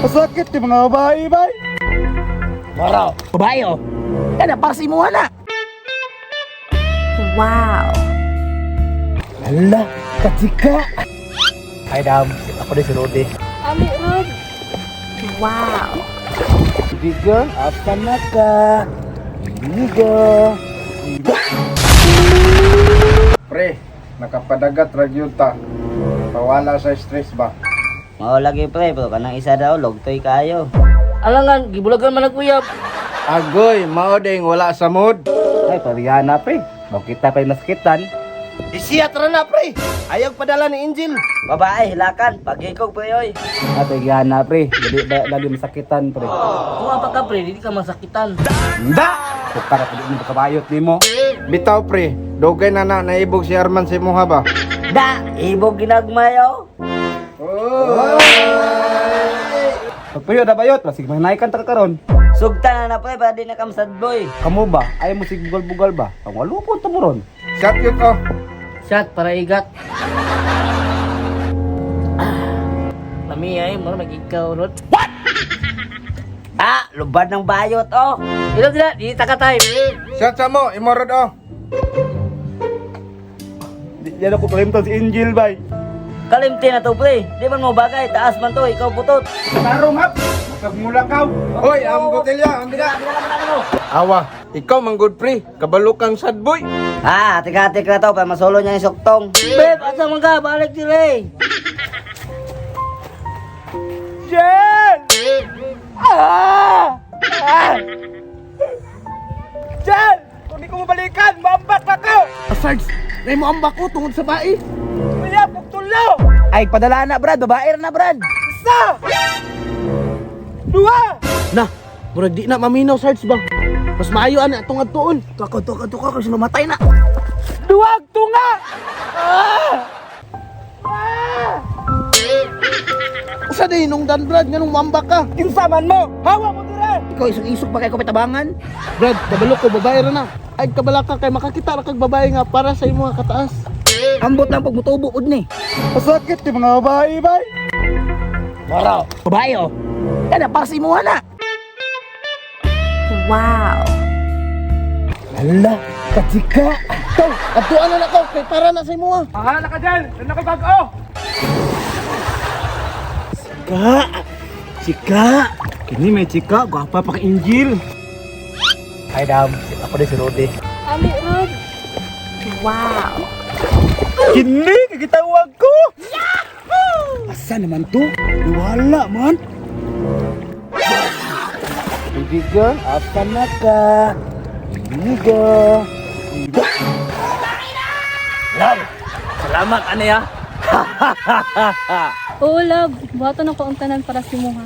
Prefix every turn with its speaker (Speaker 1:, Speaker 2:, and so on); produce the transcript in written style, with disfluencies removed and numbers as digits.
Speaker 1: Masakit yung mga babae, bay.
Speaker 2: Mara, babae oh. Kana para sa imuha na.
Speaker 3: Wow.
Speaker 2: Hala, katika. Ay dam, ako din si Rode.
Speaker 3: Ali Rod. Wow.
Speaker 1: Baby girl, asa na ka? Baby girl.
Speaker 4: Pre, nakapadagat ra gyud ta. Pawala sa stress ba?
Speaker 5: Mao lagi pre, pero kanang isa daw lugtoy kayo.
Speaker 2: Alangan, gibulagan man naguyab.
Speaker 4: Agoy, mao ding wala sa mood.
Speaker 1: Ay, pariyana pre. Makita pa'y masakitan.
Speaker 6: Isiya tara na pre. Ayaw padala ni Angel.
Speaker 5: Babae, hilakan, pagikog pre oy.
Speaker 1: Ate, gihana pre. Dali, lagi masakitan pre.
Speaker 2: Kung apa ka pre, di ka masakitan.
Speaker 1: Da! Para pa di mo kabayot nimo.
Speaker 4: Bitaw pre, dugay na na naibog si Arman sa imuha ba?
Speaker 5: Da, ibog ginagmay oh.
Speaker 1: Pagpuyo na bayot, masig manaykan ta ka karon.
Speaker 5: Sugta na na pre, para di na kam sad boy.
Speaker 1: Kamo ba? Ay mo sig bugal-bugal ba? Ang walupon ta mo ron.
Speaker 4: Shot yun oh.
Speaker 2: Shot para igat. Ah, Lami ay, mura magikaw Rod.
Speaker 5: Ah, lubad ng bayot oh.
Speaker 2: Ilo sila, di taka time.
Speaker 4: Shot sa mo, imorod oh.
Speaker 1: Di yan ako kalimtan si Angel bay.
Speaker 5: Kalimti na to pre, di man mo bagay, taas man to, ikaw putot.
Speaker 1: Tarong hap. Masag mula kaw.
Speaker 4: Hoy, ang botelya, ang bida. Awa, ikaw man good pre, kabalo kang sad boy.
Speaker 5: Ah, atik-atik na to, para masolo niya yung suktong.
Speaker 2: Beb, asa man ka? Balik dire.
Speaker 1: Jen! Ah! Ah! Jen! Kung di ko mabalikan, maambak na ko!
Speaker 6: Sarge, nay mo ambak ko tungod sa bae.
Speaker 1: Kuya, pugtulo!
Speaker 2: Ay, padala na Brad, babae na Brad.
Speaker 1: Isa! Dua!
Speaker 6: Na, murag di na maminaw Sarge ba. Mas maayo ana atong adtuon.
Speaker 2: Tuka, tuka, tuka, kasi mamatay na.
Speaker 1: Duwag tunga! Ah! Ah!
Speaker 6: Usa day nung dan Brad nganong moambak ka?
Speaker 1: Kinsa man mo! Hawa mo dire!
Speaker 2: Ikaw isog-isog pa kay ko pitabangan.
Speaker 6: Brad, kabalo ko babae ra na. Ay kabalaka kay makakita ra kag babae nga para sa imo nga kataas.
Speaker 2: Ambot lang pag mutubo ud ni.
Speaker 1: Masakit yung mga babae, bay!
Speaker 2: Mara, babae oh. Kana para sa imuha na.
Speaker 3: Wow.
Speaker 1: Hala, katika!
Speaker 6: Taw, adtuan na nako kay para na sa imo ha.
Speaker 1: Bahala ka dyan! Doon ako'y bago! Chika! Chika! Kini may chika, gwapa pa ka Angel.
Speaker 2: Ay dam, ako din si Rode.
Speaker 3: Ali Rod. Wow.
Speaker 1: Kini, kagitawag ko! Yahoo! Asa naman to? Wala man! Baby girl, asa na ka? Baby girl.
Speaker 2: Love, salamat ani ah.
Speaker 3: Oo, love. Buhaton ako ang tanan para sa imuha.